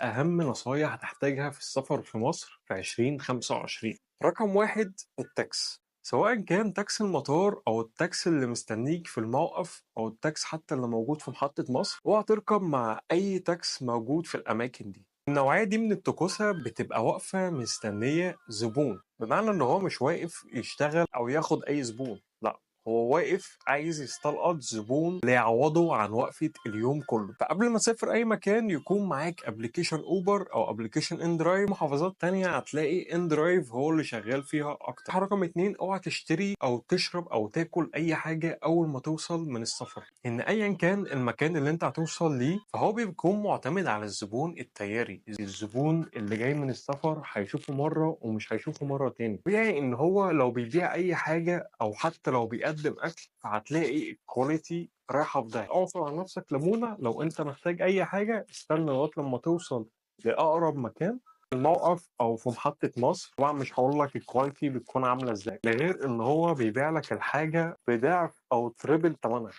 أهم نصايح هتحتاجها في السفر في مصر في 2025. رقم 1، التاكس، سواء كان تاكسي المطار أو التاكسي اللي مستنيك في الموقف أو التاكس حتى اللي موجود في محطة مصر. اوعى تركب مع أي تاكس موجود في الأماكن دي. النوعية دي من التكوسة بتبقى واقفة مستنية زبون، بمعنى إن هو مش واقف يشتغل أو ياخد أي زبون، لا هو واقف عايز يستلقط زبون ليعوضه عن وقفة اليوم كله. فقبل ما تسافر أي مكان يكون معاك application أوبر أو application inDrive. محافظات تانية هتلاقي inDrive هو اللي شغال فيها أكتر. رقم 2، اوعى تشتري أو تشرب أو تاكل أي حاجة أول ما توصل من السفر، إن أيا كان المكان اللي أنت هتوصل ليه فهو بيكون معتمد على الزبون التياري. الزبون اللي جاي من السفر هيشوفه مرة ومش هيشوفه مرة تاني. طبيعي إن هو لو بيبيع أي حاجة أو حتى لو بيقدم اكل فهتلاقي ال quality رايحة في داهية. اعصر على نفسك ليمونه، لو انت محتاج اي حاجة استنى لغاية لما توصل لاقرب مكان، الموقف او في محطة مصر. طبعا مش هقول لك ال quality بتكون عامله ازاي، ده غير ان هو بيبيع لك الحاجة بضعف او triple ثمنها.